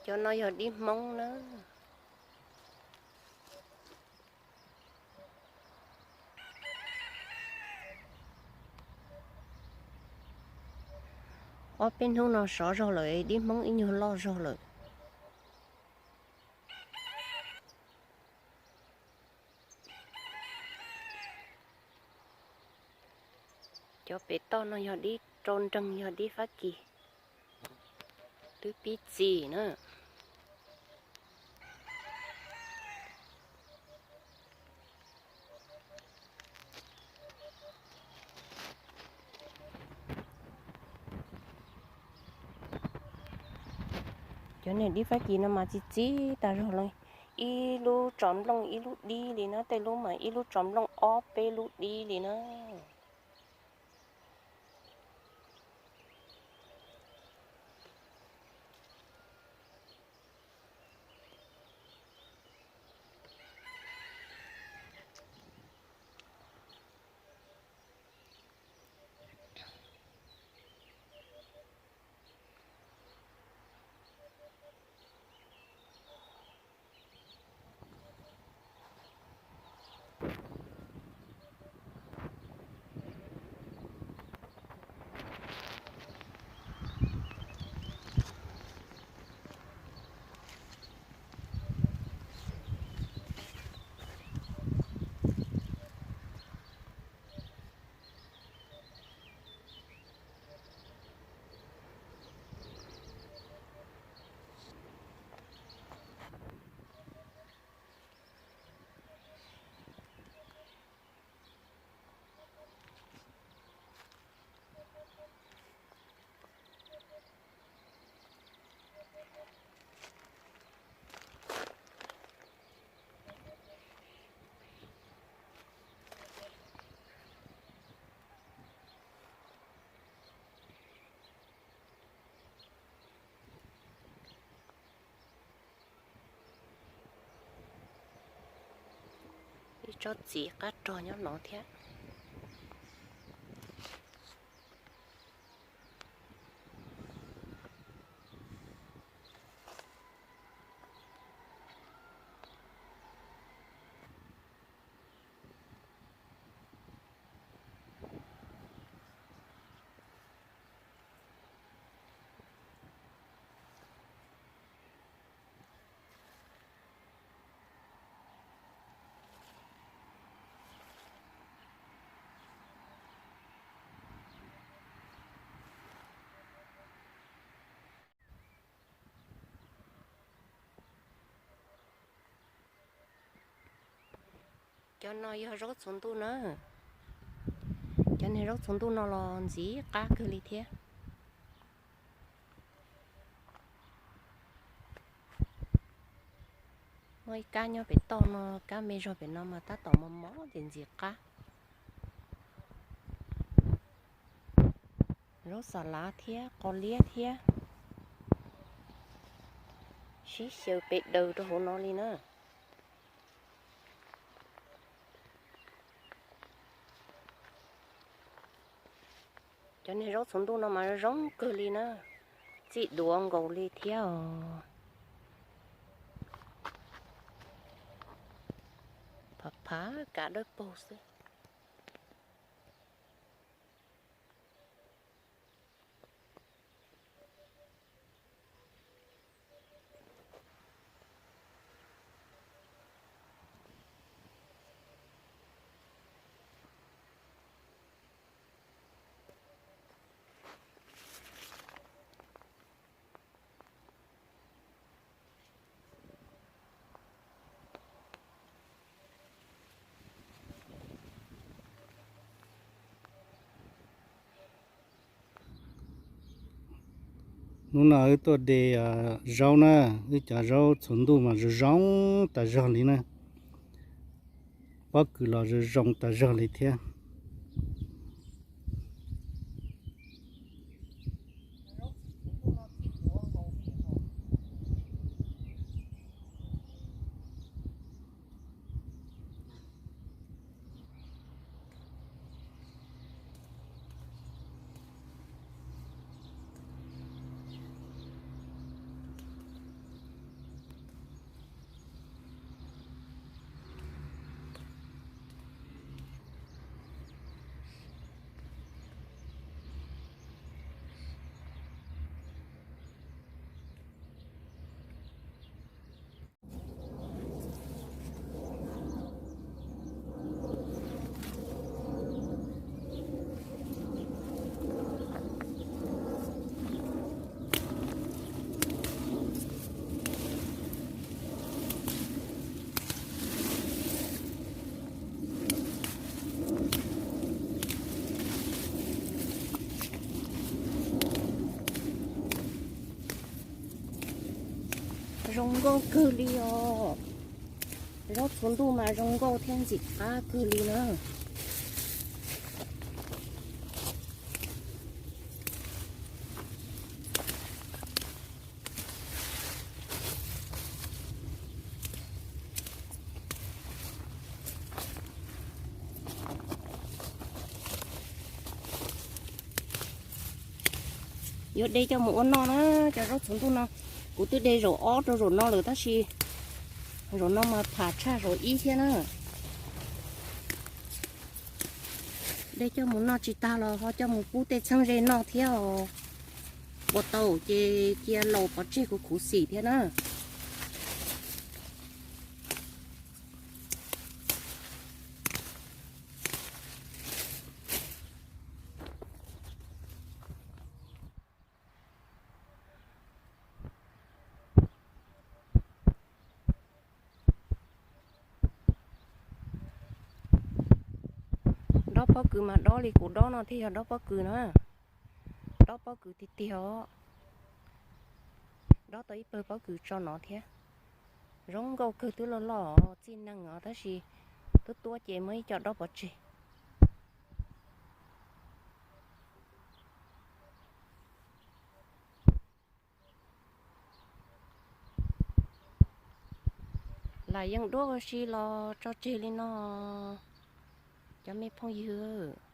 Cov no yog dib Hmoob na. Ob peb hnub no sov zog lawm, dib Hmoob ib nyuag loj zog lawm. Cov pem toj no yog dib rau nreeg, yog dib Fab Kis, twb pib txi na. Cov niag dib Fab Kis no mas txi txi tas zog li, ib lub tso nplooj ib lub dib li na, tej lub mas ib lub tso nplooj ob peb lub dib li na. Ib tsob txiv qab rog nyob no thiab. Cov no yog zaub txhuv ntuj na. Cov niag zaub txhuv ntuj no los ntxiv qab kawg li thiab. Muaj ib kab nyob pem toj no, kab me zog pem no mas tab tom mos mos ces ntxiv qab. Zaub xa lav thiab qos liab thiab, sib xyaw pes daws rau hauv no li na. Cov niag zaub txhuv ntuj no mas zoo kawg li na, txij duav nkaus li thiab os. Phav phav kav dawb paug xwb. Hnub no wb tuaj de zaub na, wb cov zaub txhuv ntuj mas zoo zoo tas zog li na, pob kws los zoo zoo tas zog li thiab. nkauj kawg li os. Zaub txhuv ntuj mas zoo nkauj thiab ntxim qab kawg li na. Yuav de coj mus ua noj na, cov zaub txhuv ntuj no. Kuv twb de zaum ob rau zaum no lawm tab sis zaum no mas pham tshaj zaum ib thiab na. De coj mus noj tsis tag los ho coj mus pub tej txheeb ze noj thiab os. Ua tau ces cia laus pov tseg kuv khuv xim thiab na. Dob pob kws mas dob li kuv dob no thiaj yog dob pob kws na. Dob pob kws tiag tiag os. Dob tau ib pawg pob kws tso no thiab. Zoo nkauj kawg, twb loj loj txij neeg os tab sis tuab tuab ces muab ib co dob pov tseg. Lam yeej duab ua si los tso tseg li no, cov me phooj ywg.